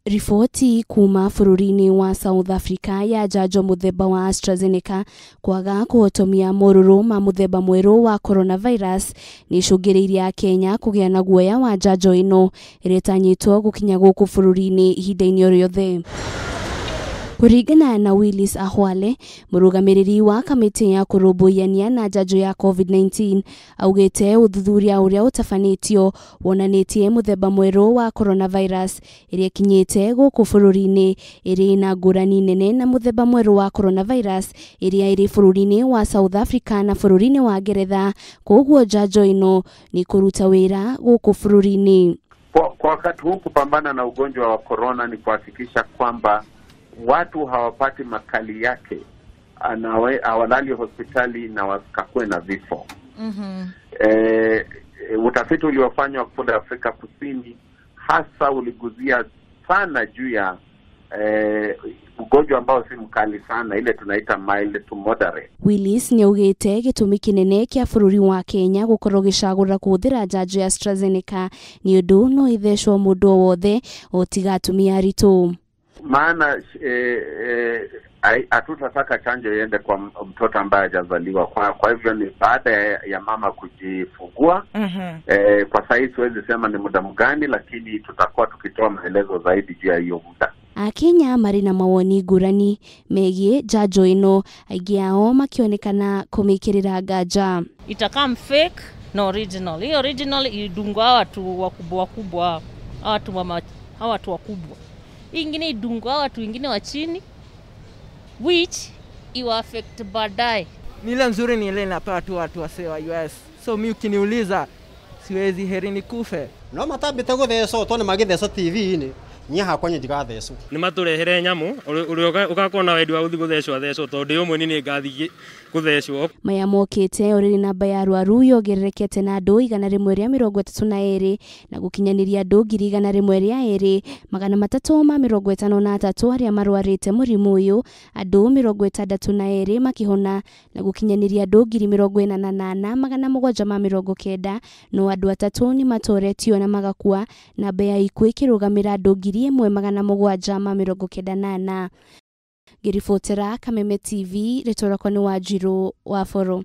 Riboti kuma bũrũri-inĩ wa South Africa ya njanjo mũthemba wa AstraZeneca kwaga kũhotomia morũrũ ma mũthemba mwerũ wa coronavirus nĩicũngĩrĩirie akenya kũgĩa na guoya wa njanjo ĩno ĩrĩa ĩtanyĩtwo gũkinya gũkũ bũrũri-inĩ ihinda-inĩ o rĩothe. Kũringana na Willis Ahwale, mũrũgamĩrĩri wa kamĩtĩ ya kũrũmbũyania na njanjo ya COVID-19, augĩte ũthuthuria ũrĩa ũtabanĩtio wonanĩtie mũthemba mwerũ wa coronavirus ĩrĩa ĩkinyĩte gũkũ bũrũri-inĩ ĩrĩ na ngũrani nene na mũthemba mwerũ wa coronavirus ĩrĩa ĩrĩ bũrũri-inĩ wa South Africa na bũrũri-inĩ wa Ngeretha, koguo njanjo ĩno nĩ kũruta wĩra gũkũ bũrũri-inĩ. Kwa wakati huu kupambana na ugonjwa wa corona ni kuhakikisha kwamba watu hawapati makali yake, hawalali hospitali na wasikakuwe na vifo. Utafiti uliofanywa kule Afrika Kusini hasa uliguzia sana juu ya ugonjwa ambao si mkali sana, ile tunaita mild to moderate. Willis nĩaugĩte gĩtũmi kĩnene kĩa bũrũri wa Kenya gũkorwo gĩcagũra kũhũthĩra njanjo ya AstraZeneca nĩ ũndũ no ĩthecwo mũndũ o wothe o tiga atumia aritũ. Maana hatutataka chanjo iende kwa mtoto ambaye hajazaliwa. Kwa hivyo ni baada ya mama kujifungua. Kwa sasa siwezi sema ni muda mgani, lakini tutakuwa tukitoa maelezo zaidi juu ya hiyo muda. Akenya marĩ na mawoni ngũrani megiĩ njanjo ĩno, aingĩ ao makĩonekana kũmĩkĩrĩra nganja. Itakaa fake na original. Hii original idungwa watu wakubwa wakubwa, watu wakubwa. Hii ingine idungwa watu wengine wa chini, which iwa affect baadaye. Ni ile nzuri ni ile inapewa tu watu wase wa US. So mimi ukiniuliza siwezi, heri nikufe. No matambite guthecwo to ni magithecwo TV-inĩ niĩ hakwa nĩ ndigathecwo. Nĩ matũrehere nyamũ ũrĩa ũgakorwo na wendi wa gũthiĩ gũthecwo athecwo, tondũ ndĩ ũmwe niĩ ngathiĩ gũthecwo. Maya mokĩte o rĩrĩ namba ya arwaru yongererekete na andũ 132 na gũkinyanĩria andũ 102,353 arĩa marwarĩte mũrimũ ũyũ, andũ 62 makĩhona na gũkinyanĩria andũ 48,790, no andũ atatũ nĩ matoretio na magakua, namba ya ikuũ ĩkĩrũgamĩra andũ 1794. Ngĩribotera Kameme TV, rĩtwa rĩakwa nĩ Wanjirũ wa Boro.